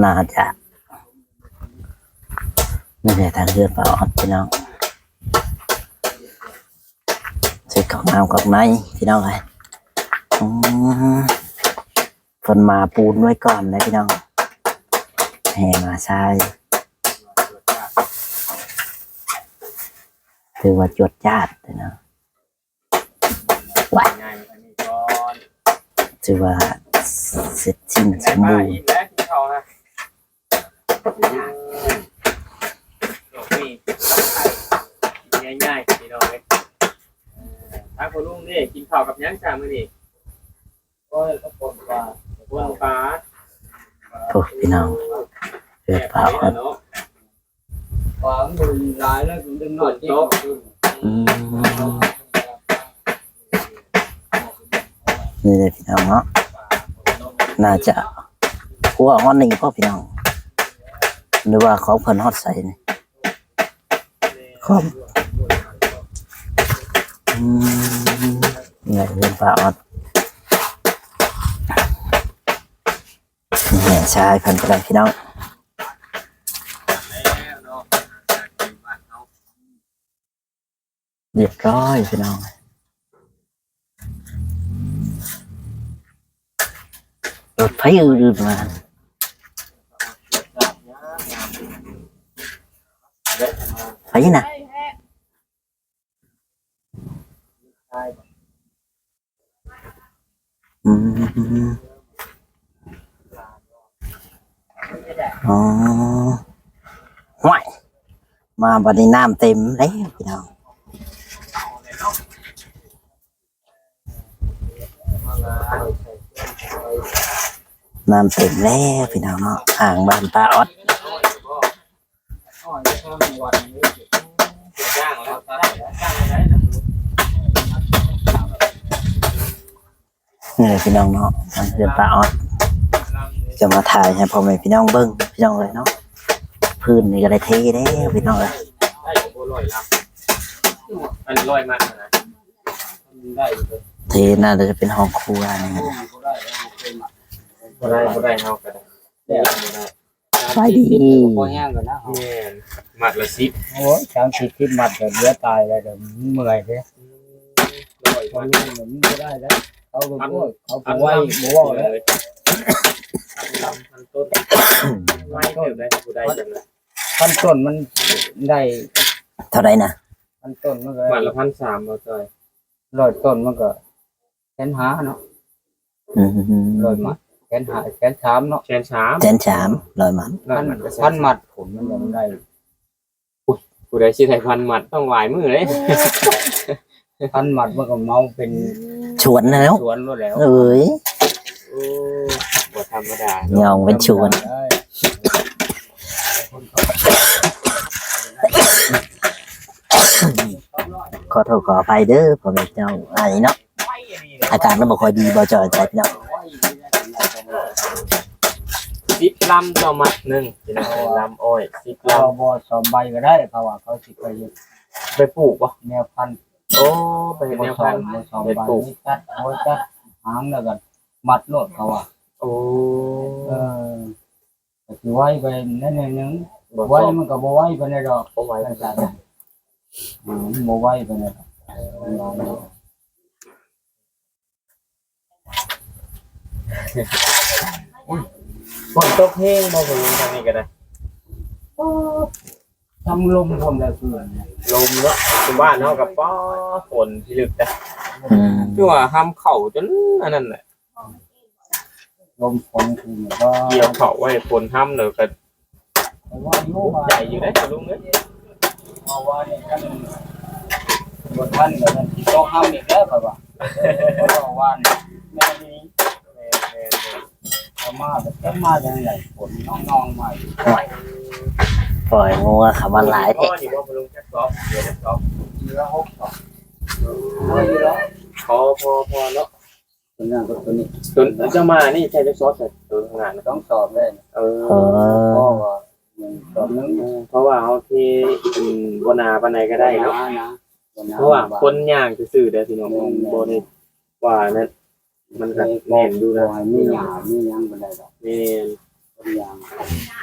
ໜ້າຈະ ນີ້ແຫຼະທາງເຮືອນປ້າອອດພີ່ນ້ອງ ເຊັດກອກນ້ຳກອກໃນພີ່ນ້ອງເອີຍ. ອືມ ເພິ່ນມາປູນໄວ້ກ່ອນເດ້ພີ່ນ້ອງ ແຫ່ມາຊາຍ ຖືວ່າຈວດຈາດເດ້ເນາະ. ວ້າຍ ຖືວ່າເສັດສິ້ນສົມບູນ. ທາງພໍ່ລຸງເດ້ ກິນເຂົ້າກັບຫຍັງຈ້າມື້ນີ້? ໂອ້ຍ ປາ ໂອ້ ພີ່ນ້ອງ ເອີ ປາ ປາມັນຫຼາຍແລ້ວ ເດັກນ້ອຍເຕັມ. ອືມ ນີ້ເດ້ພີ່ນ້ອງເນາະ ໜ້າຈະ ຄົວຮອດນີ້ບໍ່ພີ່ນ້ອງ ຫຼືວ່າຂອງເພິ່ນຮອດໃສນີ້? ຂອງ ອືມ ນີ້ເຮືອນປ້າອອດ ແມ່ຊາຍເພິ່ນກໍໄດ້ພີ່ນ້ອງ ຮຽບຮ້ອຍພີ່ນ້ອງ. ລົດໃຜອື່ນມາ ໃຜນະ? ອືມ ອໍ ຫ້ວຍ ມາບັດນີ້ນ້ຳເຕັມແລ້ວພີ່ນ້ອງ ນ້ຳເຕັມແລ້ວພີ່ນ້ອງເນາະ ອ່າງບ້ານປ້າອອດ. ນີ້ແຫຼະພີ່ນ້ອງເນາະ ທາງເຮືອນປ້າອອດ ຈະມາຖ່າຍໃຫ້ພໍ່ແມ່ພີ່ນ້ອງເບິ່ງພີ່ນ້ອງເອີຍເນາະ. ພື້ນນີ້ກໍໄດ້ເທແລ້ວພີ່ນ້ອງເອີຍ ອັນຮ້ອຍມັດນະ ເທໜ້າຈະເປັນຫ້ອງຄົວນີ້ ບໍ່ໄດ້ ບໍ່ໄດ້ ເຮົາກໍໄດ້ ສະບາຍດີ ພໍແຮງແລ້ວນະ ແມ່ນ ມັດລະສິບ ໂອ້ຍ ສາມສິບ ສິບມັດກໍເຫຼືອຕາຍແລ້ວ ເມື່ອຍເດ້ ອືມ ຮ້ອຍມັດ ມັນບໍ່ໄດ້ແລ້ວ ເຂົາບໍ່ ເຂົາບໍ່ໄຫວ ບໍ່ເວົ້າແລ້ວ ພັນລຳ ພັນຕົ້ນ ໄວເຕີບໄດ້ ຜູ້ໃດຈັ່ງນັ້ນ ພັນຕົ້ນມັນໄດ້ ເທົ່າໃດນະ? ພັນຕົ້ນມັນກໍ ມັດລະພັນສາມ ບໍ່ຈ່ອຍ ຮ້ອຍຕົ້ນມັນກໍ ແສນຫ້າເນາະ ອືມ ຮ້ອຍມັດ ແສນຫ້າ ແສນສາມເນາະ ແສນສາມ ແສນສາມ ຮ້ອຍມັດ ພັນມັດ ຜົນມັນຍັງໄດ້ ອຸ້ຍ ຜູ້ໃດຊິໄດ້ພັນມັດ ຕ້ອງຫຼາຍມື້ເດ້ ພັນມັດມັນກໍເໝົາເປັນສວນແລ້ວ ສວນໂລດແລ້ວ ເອີຍ ໂອ້ ບໍ່ທຳມະດາ ຍອງເປັນສວນ ຂໍໂທດຂໍອະໄພເດີພໍ່ແມ່ພີ່ນ້ອງ ໄອເນາະ ອາກາດມັນບໍ່ຄ່ອຍດີ ບໍ່ຈ່ອຍໃຈພີ່ນ້ອງ ສິບລຳຕໍ່ມັດໜຶ່ງພີ່ນ້ອງ ລຳອ້ອຍສິບລຳ ບໍ່ ບໍ່ສອມໃບກໍໄດ້ ເພາະວ່າເຂົາຊິໄປເຮັດ ໄປປູກບໍ່ ແນວພັນ ໂອ້ ໄປເຮັດແນວພັນ ບໍ່ສອມ ໄປປູກ ຕັດຫົວຕັດຫາງ ແລ້ວກໍມັດໂລດເຂົາວ່າ ໂອ້ ເອີ ກໍຊິໄວໄປໜ້ອຍໜຶ່ງ ບໍ່ ໄວມັນກໍບໍ່ໄວປານໃດດອກ ບໍ່ໄວປານໃດ ອືມ ມັນບໍ່ໄວປານໃດດອກ ຝົນຕົກແຮງບໍ່ ທາງນີ້ກໍໄດ້ ທັງລົມພ້ອມແລ້ວ ລົມເນາະ ບ້ານເຮົາກໍ ປ້າ ຝົນພິລຶກນະ ອືມ ຄືວ່າຫຳເຂົ້າຈົນອັນນັ້ນແຫຼະ ລົມຝົນຄືວ່າ ກ່ຽວເຂົ້າໄວ້ຝົນຫຳແລ້ວກໍ ໃຫຍ່ຢູ່ເດ້ລຸງເອີຍ ເພາະວ່ານີ້ຄັນບໍ່ທັນກໍມັນຊິຕົກຫຳອີກແລ້ວ ຂ້ອຍວ່າ ເພາະວ່ານີ້ແມ່ນອີ່ຫຼີ ແມ່ນໆໆ ເອົາມາແບບຈັກມາຈັ່ງໃດ ຝົນນ້ອງໆມາຢູ່ ໂອ້ຍ ປ່ອຍງົວເຂົ້າມາຫຼາຍແທ້ ພໍຢູ່ບໍ່ ລຸງ ຈັກສອບ ເຫຼືອຈັກສອບ ເຫຼືອຫົກສອບ ພໍຢູ່ແລ້ວ ພໍ ພໍ ພໍເນາະ. ຕົວນັ້ນກັບຕົວນີ້ ຕົວເຈົ້າມານີ້ໃຊ້ຈັກສອບ ຕົວຂ້າງໜ້ານະ ສອງສອບເລີຍ ເອີ ເອີ ພໍວ່າ ສອບໜຶ່ງ ເອີ ເພາະວ່າເຮົາເທ ອືມ ບໍ່ໜາປານໃດກໍໄດ້ເນາະ ບໍ່ໜາ ບໍ່ໜາ ເພາະວ່າຄົນຍ່າງຊື່ໆເດີພີ່ນ້ອງ ແມ່ນໆ ບໍ່ໄດ້ວ່ານັ້ນ ມັນກໍແໜ້ນຢູ່ນະ ບໍ່ໃຫ້ມີຫຍ້າມີຫຍັງປານໃດດອກ ແມ່ນ ຄົນຍ່າງ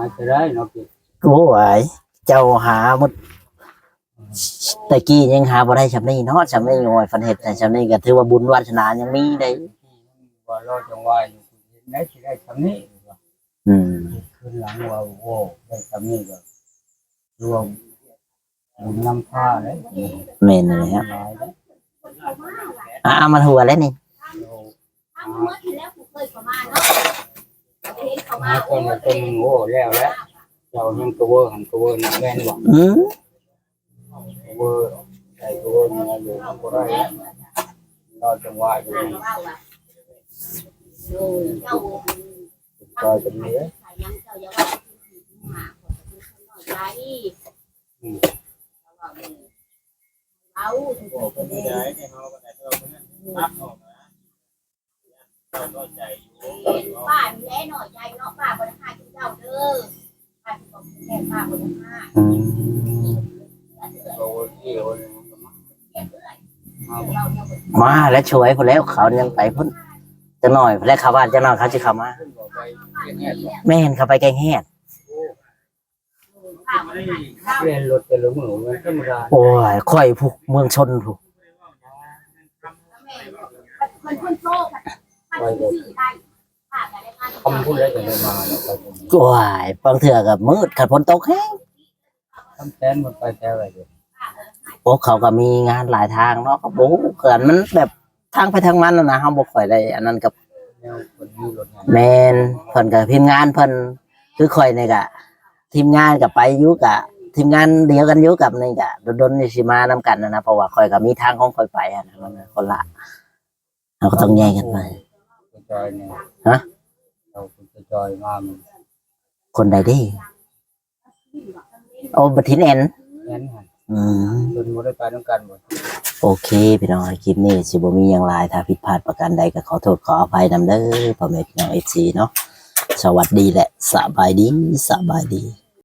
າຈະໄດ້ເນາະ ໂອ້ຍ ເຈົ້າຫາໝົດ ແຕ່ກີ້ຍັງຫາບໍ່ໄດ້ຊ່ຳນີ້ເນາະ ຊ່ຳນີ້ ໂອ້ຍ ເພິ່ນເຮັດໃຫ້ຊ່ຳນີ້ກໍຖືວ່າບຸນວາສະໜາຍັງມີໄດ້ ວ່າລໍຈັງຫວະຢູ່ ເຫັນໄດ້ຊິໄດ້ຊ່ຳນີ້ ອືມ ຄືນຫຼັງວ່າ ໂອ້ ໄດ້ຊ່ຳນີ້ກໍຖືວ່າບຸນນຳພາເດ້ ແມ່ນແລ້ວ ຫຼາຍເດ້ ອ່າ ມັນຫົວແລ້ວນີ້ ໂອ້ ມາກ່ອນ ເພິ່ນ ໂອ້ ແລ້ວແຫຼະ ເຈົ້າຍັງກະເວີຫັ້ນກະເວີນີ້ແມ່ນບໍ່? ອືມ ກະເວີໃສ່ກະເວີນີ້ຢູ່ນຳບໍ່ໄດ້ແລ້ວ ລໍຈັງຫວະຢູ່ ຊອຍກັນເດີ ອືມ ເວົ້າເປັນໄດ້ ເຮົາກໍໄດ້ເທົ່ານັ້ນ ຕັດອອກ ປ້ານີ້ແຫຼະນ້ອຍໃຫຍ່ເນາະ ປ້າບໍ່ໄດ້ຫາກິນເຈົ້າເດີ ປ້າຊິບອກແມ່ ປ້າບໍ່ໄດ້ຫາ ອືມ ມາແລ້ວ ຊ່ວຍພຸ້ນແລ້ວ ເຂົາຍັງໄປພຸ້ນ ຈັກໜ້ອຍພຸ້ນແຫຼະ ເຂົ້າບ້ານຈັກໜ້ອຍ ເຂົາຊິເຂົ້າມາ ແມ່ນ ເຂົາໄປແກງແຮດ. ແລ່ນລົດແຕ່ລະມື້ແມ່ນທຳມະດາ ໂອ້ຍ ຂ້ອຍພຸ້ນ ເມືອງຊົນພຸ້ນ ຂ້ອຍກໍຄ່ຳພຸ້ນແລ້ວຈັ່ງໄດ້ມາເນາະ ໂອ້ຍ ບາງເທື່ອກໍມືດ ຄັນຝົນຕົກແຮງ ຄຳແສນມັນໄປແຖວໃດເດ? ໂອ້ ເຂົາກໍມີງານຫຼາຍທາງເນາະ ກໍບໍ່ຮູ້ຄືກັນ ມັນແບບ ທາງໃຜທາງມັນຫັ້ນນະ ເຮົາບໍ່ຄ່ອຍໄດ້ອັນນັ້ນກັບ ແມ່ນ ເພິ່ນກໍທີມງານເພິ່ນ ຄືຂ້ອຍນີ້ກະ ທີມງານກໍໄປຢູ່ ກະທີມງານດຽວກັນຢູ່ກັບນີ້ ກະດົນໆນີ້ຊິມານຳກັນຫັ້ນນະ ເພາະວ່າຂ້ອຍກໍມີທາງຂອງຂ້ອຍໄປຫັ້ນນະ ມັນຄົນລະ ເຮົາກໍຕ້ອງແຍກກັນໄປ ຈອຍໆນີ້ ຮະ? ເອົາຄົນຈອຍໆມາ ຄົນໃດເດ? ໂອ້ ບັດທິນແອນ ແອນ ອືມ ເພິ່ນບໍ່ໄດ້ໄປນຳກັນບໍ່? ໂອເຄ ພີ່ນ້ອງ ຄລິບນີ້ຊິບໍ່ມີຫຍັງຫຼາຍ ຖ້າຜິດພາດປະການໃດກໍຂໍໂທດຂໍອະໄພນຳເດີ ພໍ່ແມ່ພີ່ນ້ອງເອັຟຊີເນາະ ສະຫວັດດີ ແລະ ສະບາຍດີ ສະບາຍດີ.